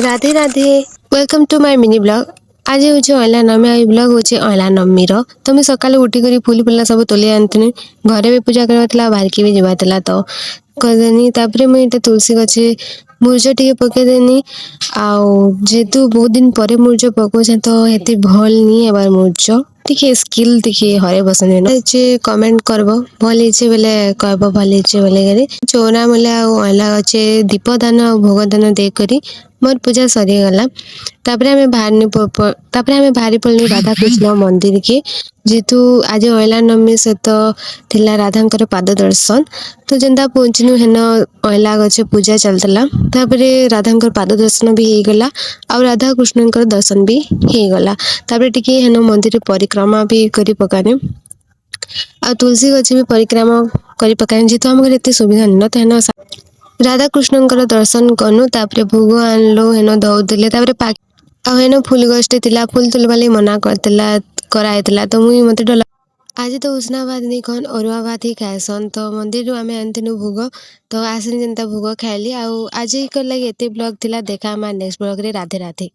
Radhe Radhe, welcome to my mini vlog। ଆଜି ହେଉଛି ଅଇଁଲା ନବମୀ ଆଉ ଏଇ ବ୍ଲଗ୍ ହେଉଛି ଅଇଁଲା ନବମୀର। ତ ମୁଇଁ ସକାଳୁ ଉଠିକରି ଫୁଲ ଫୁଲା ସବୁ ତୋଲି ଆଣିଥିଲି। ଘରେ ବି ପୂଜା କରିବାର ଥିଲା ଆଉ ବାହାରିକି ବି ଯିବାର ଥିଲା, ତ କରିଦେନି। ତାପରେ ମୁଇଁ ଏଇଟା ତୁଳସୀ ଗଛେ ମୁର୍ଜ ଟିକେ ପକେଇଦେନି। ଆଉ ଯେହେତୁ ବହୁତ ଦିନ ପରେ ମୁର୍ଜ ପକଉଛେଁ, ତ ହେତେ ଭଲ୍ ନି ହେବାର। ମୁର୍ଜ ଟିକେ ସ୍କିଲ୍ ଟିକେ ହରେଇ ବସନି। ଯେ କମେଣ୍ଟ କରବ, ଭଲ ହେଇଛେ ବେଲେ କହିବ ଭଲ ହେଇଛେ ବୋଲିକରି। ଚଉରା ମୂଲେ ଆଉ ଅଇଁଲା ଗଛେ ଦୀପଦାନ ଆଉ ଭୋଗଦାନ ଦେଇକରି ମୋର ପୂଜା ସରିଗଲା। ତାପରେ ଆମେ ବାହାରି ପଡ଼ିଲୁ ରାଧାକୃଷ୍ଣ ମନ୍ଦିରକେ। ଯେହେତୁ ଆଜି ଅଇଁଲା ନବମୀ ସହିତ ଥିଲା ରାଧାଙ୍କର ପାଦ ଦର୍ଶନ। ତ ଯେନ୍ତା ପହଞ୍ଚିନୁ, ହେନ ଅଇଁଲା ଗଛେ ପୂଜା ଚାଲିଥିଲା। ତାପରେ ରାଧାଙ୍କର ପାଦ ଦର୍ଶନ ବି ହେଇଗଲା ଆଉ ରାଧା କୃଷ୍ଣଙ୍କର ଦର୍ଶନ ବି ହେଇଗଲା। ତାପରେ ଟିକେ ହେନ ମନ୍ଦିର ପରିକ୍ରମା ବି କରି ପକାନି ଆଉ ତୁଳସୀ ଗଛ ବି ପରିକ୍ରମା କରି ପକାନି। ଯେହେତୁ ଆମ ଘରେ ଏତେ ସୁବିଧା ନ, ତ ହେନ ରାଧାକୃଷ୍ଣଙ୍କର ଦର୍ଶନ କନୁ। ତାପରେ ଭୋଗ ଆଣିଲୁ, ହେନ ଦଉଥିଲେ। ତାପରେ ଆଉ ହେନ ଫୁଲ ଗଛଟେ ଥିଲା, ଫୁଲ ତୁଲବା ଲାଗି ମନା କରିଥିଲା କରାହେଇଥିଲା। ତ ମୁଇଁ ମତେ ଡର। ଆଜି ତ ଉଷୁନା ଭାତ ନି ଖାନ୍, ଅରୁଆ ଭାତ ହିଁ ଖାଏସନ୍। ତ ମନ୍ଦିରରୁ ଆମେ ଆଣିଥିଲୁ ଭୋଗ, ତ ଆସିନି ଯେନ୍ତା ଭୋଗ ଖାଇଲି। ଆଉ ଆଜିକର ଲାଗି ଏତେ ବ୍ଲଗ୍ ଥିଲା। ଦେଖା ଆମା ନେକ୍ସଟ ବ୍ଲଗ୍ରେ। ରାଧେ ରାଧେ।